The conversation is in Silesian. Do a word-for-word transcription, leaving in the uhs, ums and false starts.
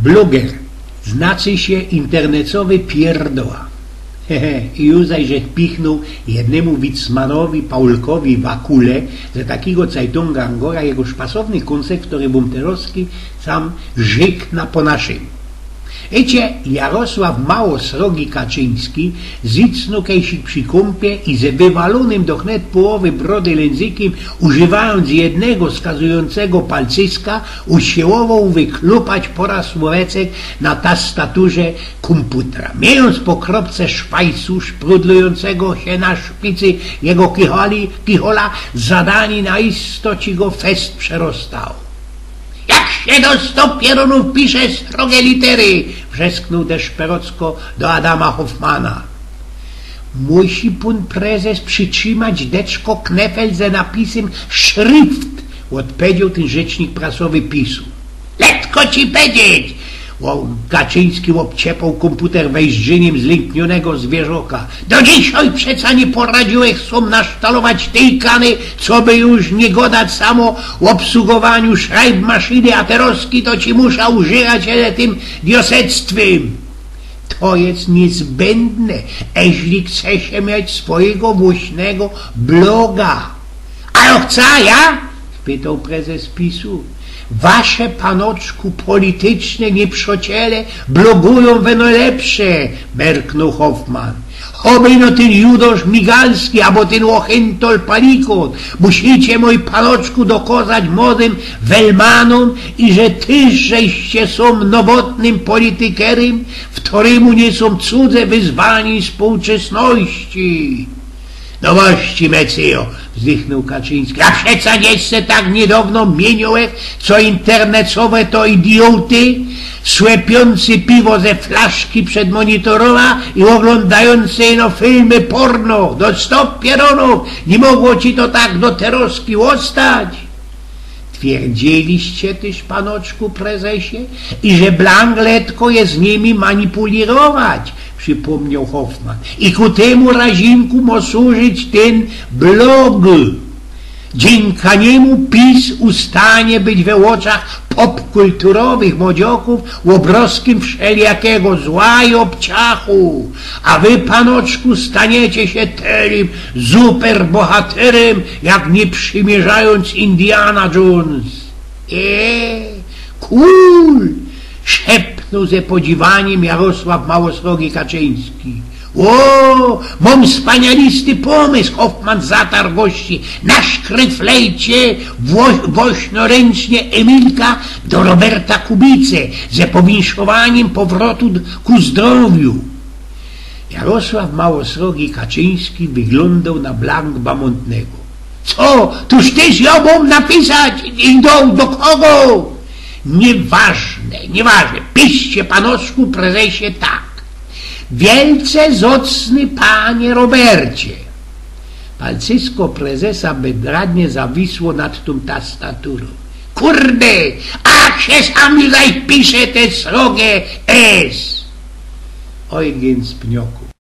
Bloger znaczy sie internecowy pierdoła. Hehe, i już zaś żech pichnōł jednymu Wicmanowi Paulkowi Wakule ze takigo cajtunga Angora jego szpasowny kōnsek, w ktorym bōm terŏzki sam żyknōł po naszymu. Wiycie, Jarosław Małosrogi Kaczyński zycnōł kejsik przi kōmpie i ze wywalōnym do wnet połowy brody lyndzykym, używajōnc jednego skazujōncego palcyska, usiłowoł wyklupać pora słoweczek na tastaturze kōmputra. Mijōnc po kropce szwajsu szprudlujōncego sie na szpicy jego kicholi, kichola, zadanie na isto ci go fest przerostało. „Jak sie do sto pierōnōw pisze srogie litery?” wrzesknōł deszperocko do Adama Hoffmana. „Musi pōn prezes przitrzimać deczko knefel ze napisym Schrift”, ôdpowiedzioł tyn rzecznik prasowy pisu. „Letko ci powiedzieć!” Ło-, Kaczyński ôbciepoł kōmputer wejzdrzinim zlynkniōnego zwierzoka. „Do dzisiej przeca niy poradziłech so nasztalować tyj kany, coby już niy godać samo ô ôbsugowaniu szrajbmaszyny, a terŏzki to ci musza użyrać sie tym wiosectwym. To je niyzbędne, eźli chce sie mieć swojigo własnego bloga.” „A jŏ chcã, ja?” spytoł prezes pisu. „Wasze, panoczku, polityczne niyprzŏciele blogujōm we nojlepsze”, merknōł Hoffman. „Choby ino tyn Judŏsz Migalski abo tyn Ôchyntol Palikot. Musicie, mōj panoczku, dokŏzać młodym welmanōm, iże tyż żeście sōm nowotnym politikerym, w ktorymu niy sōm cudze wyzwaniŏ współczesności”. „No właści, mecyjo”, wzdychnōł Kaczyński. „A przeca jeszcze tak niydŏwno miyniōłech, co internetowe to idioty, słepiōncy piwo ze flaszki przed monitorōma i ôglōndajōncy ino filmy porno. Do sto pierōnōw, niy mogło ci to tak do terŏzki ôstać?” „Twierdziliście tyż, panoczku prezesie, iże blank letko je z nimi manipulirować”, przipōmnioł Hoffman. „I ku tymu razinku mŏ służyć tyn blog. Dziynka niymu pis ustanie być we ôczach popkulturowych młodziŏkōw ôbrŏzkym wszelijakigo zła i ôbciachu. A wy, panoczku, staniecie sie terŏz superbohaterym, jak nieprzimierzajōnc Indiana Jones”. „E, cool!” szepnōł ze podziwanim Jarosław Małosrogi Kaczyński. „Ô, mōm wspanialisty pōmysł”, Hoffman zatarł gości. „Naszkryflejcie wło-, własnoryncznie Emilka do Roberta Kubice ze powinszowanim powrotu d-, ku zdrowiu”. Jarosław Małosrogi Kaczyński wyglōndoł na blank bamōntnego. „Co? Tōż tyż jŏ mōm napisać? I do, do kogo?” „Niyważne, niyważne. Piszcie, panoczku prezesie, tak: Wielce zŏcny panie Robercie”. Palcysko prezesa bezradnie zawisło nad tōm tastaturōm. „Kurde, a sie sam zaś pisze te srogie S”. Eugen Pniokōw.